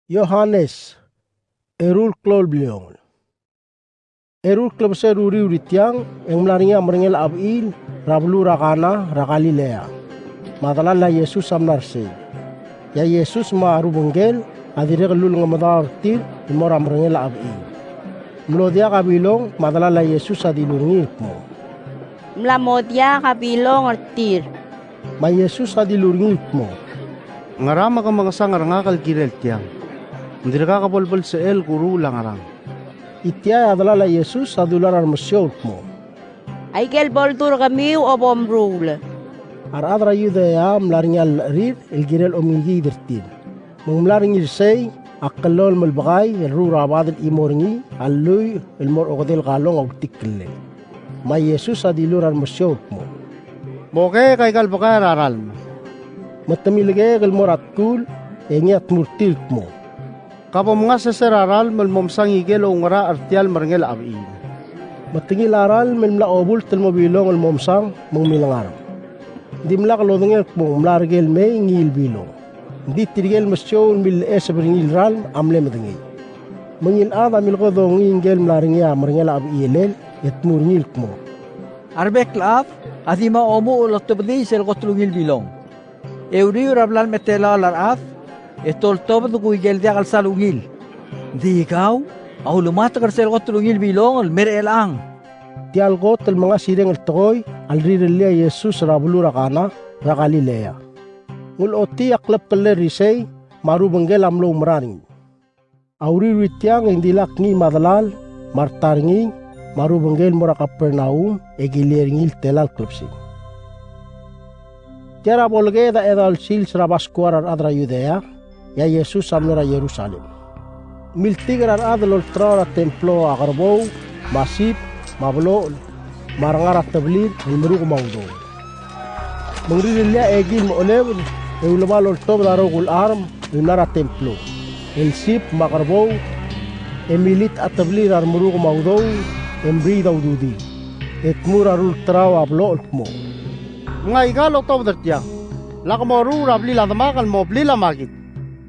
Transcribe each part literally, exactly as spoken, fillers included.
Johanes, eru el klou el bliongel. Eru el klebesei er a uriul er tiang, e ng mla er ngii a merengel a chebechiil er a beluu er a Kana er a Galilea. Me a delal a Jesus a mla er sei. E a Jesus me a rubengkel a dirrek el lulengemedaol er tir el mo er a merengel a chebechiil. Mlo diak a bilong, me a delal a Jesus a dilu er ngii el kmo, "Ng mla mo diak a bilong er tir." Me a Jesus a dilu er ngii el kmo, "Ngera me ke mengesang er ngak el kirel tiang? Ng dirkak bo lebelsechel el kuruul a ngerang." E tia e a delal a Jesus a dilu er a remesiou el kmo, "Aike el bo ledurkemiu a bo mruul." A rechad er a Judea a mla er ngii a llecherir el kirel omengikiid er tir. Me ng mla er ngii er sei a kllolem el bekai el rruul er a bad el chimo er ngii a lluich el mo er a okedei el kalong a ultikkellel. Me a Jesus a dilu er a remesiou el kmo, "Mo keek aika el bekai er a ralm." Me te milekek el mo er a tkul, e ngii a dmu er tir el kmo, "Ka bo mngasech er a ralm el mo msa ngike el oungerachel er tia el merengel a chebechiil." Me te ngilai a ralm el mla obult el mo bilong el mo msang, me ng milengarm. Ng dimlak lodengei el kmo ng mla er ker el mei ngii el bilong. Ng di tirke el mesiou el millecheseb er ngii el ralm a mle medengei. Me ngii el chad a milkodongii ngike el mla er ngii a merengel a chebechichelel, e dmu er ngii el kmo, "A rebek el chad a di mo omuchel el otobedii sel kot el ungil bilong. E uriul er a bla el metelaol a rechad, e te oltobed kuike el diak el sal ungil. Ng di kau a ulematk er sel kot el ungil bilong el mer chelechang." Tia el kot el mengasireng el tekoi a lerirellii a Jesus er a beluu er a Kana er a Galilea. Ng ulechotii a klebkellel er isei, me a rubengkel a mlo oumera er ngii. A uriul er tiang e ng dilak ngii me a delal, me a reta er ngii, me a rubengkel el mo er a Kapernaum, e kilir ngii el tela el klebesei. Tia er a bo lekedeb a chedaol sils er a Baskua er a rechad er a Judea, e a Jesus a mlo er a Jerusalem. Miltik er a rechad el olterau er a templo a kerbou, me a sib, me a blechoel, me a rengar er a teblir el meruk me a udoud. Me ng rirellii a ekiil me a cholebed, e uleba el oltobed a rokui el charm el mla er a templo, el sib me a kerbou, e militech a teblir a remeruk me a udoud, e mriid a ududir. E dmu er a rulterau a blechoel el kmo, "Mngai aika el otobed er tiang. Lak moruul er a blil a demak el mo blil a makit."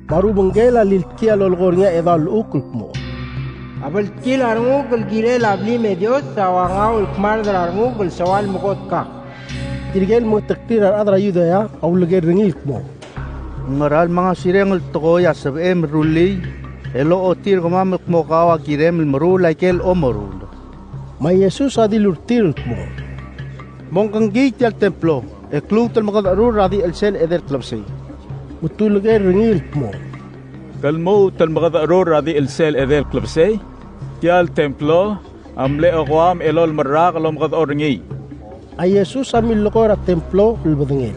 Me a rubengkel a liltkii a lolekoi er ngii a chedaol llechukl el kmo, "A bltkil a renguk el kirel a blim e Dios a ua ngau el kmard er a renguk el soal mekot kak." Tirke el mengeteklir a rechad er a Judea a uleker er ngii el kmo, "Ngera el mengasireng el tekoi a sebechem el rullii, el ochotii er kemam el kmo kau a kirem el meruul aike el omeruul?" Me a Jesus a dilu er tir el kmo, "Mongkengkii tia el templo, e kuk lmuut el mekedecherur er a di chelsel edei el klebesei." Me te uleker er ngii el kmo, "Ke lmuut el mekedecherur er a di chelsel edei el klebesei? Tia el templo a mle okeua me a elolem el rak el omekedechor er ngii." A Jesus a millekoi er a templo el bedengel.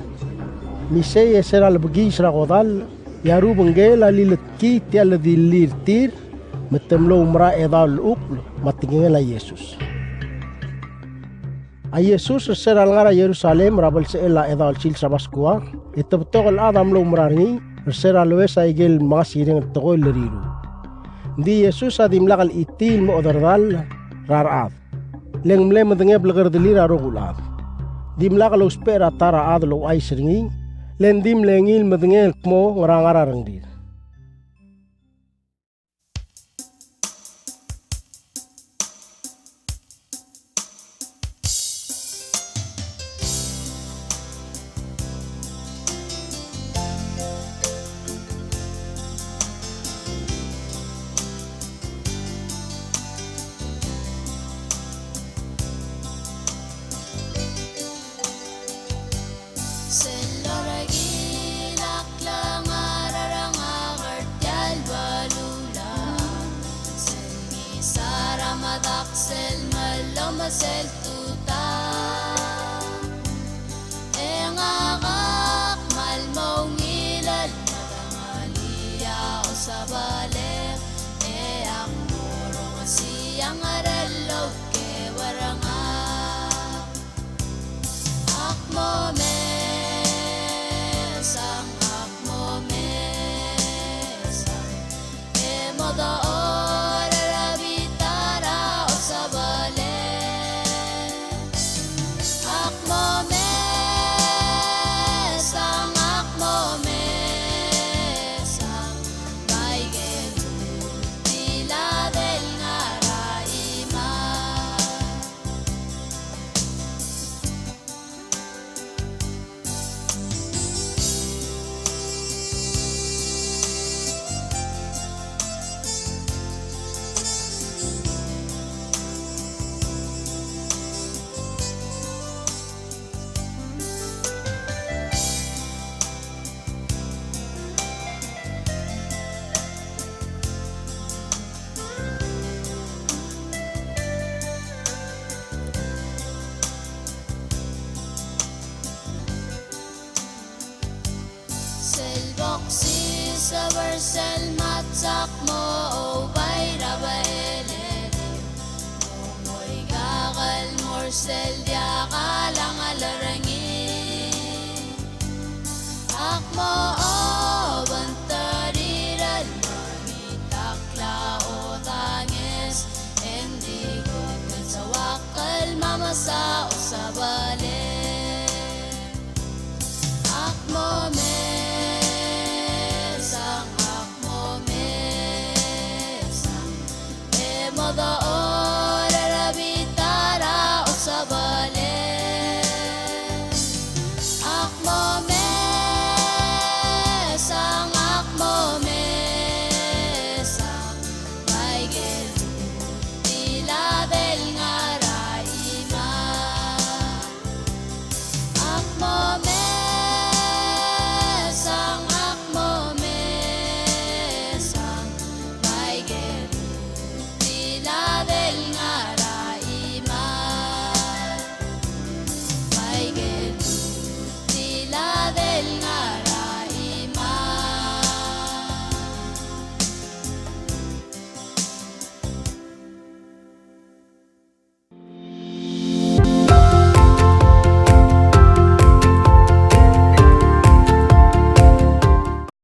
Me isei e se er a lebekiis er a kodall, e a rubengkel a liletkii tia el ledillii er tir, me te mlo oumera a chedaol llechukl me a tekingel a Jesus. A Jesus er se er a lengar er a Jerusalem er a belsechel a chedaol sils er a Baskua, e te betok el chad a mlo oumera er ngii, er se er a loes aike el mengasireng el tekoi el riruul. Ng di Jesus a dimlak el chitii el mo chederedall er a rechad. Le ng mle medengei a blekerdelir a rokui el chad. Dimlak lousbech er a ta er a chad el ouchais er ngii, le ng di mle ngii el medengei el kmo ngera ngar er a rengrir. Sel lorrekil a klengar er ngak er tia el beluulechad, sel ngisar a medakt sel mellomes el tutau. E ngak a kmal mo ungil el medengelii a osebelek, e ak mo rongesii a ngerel el oukeu er ngak. Ak mo mesang, ak mo mesang, e mo dechor er a bita er a osebelek. Ak mo mesang, ak mo mesang, baike sel machak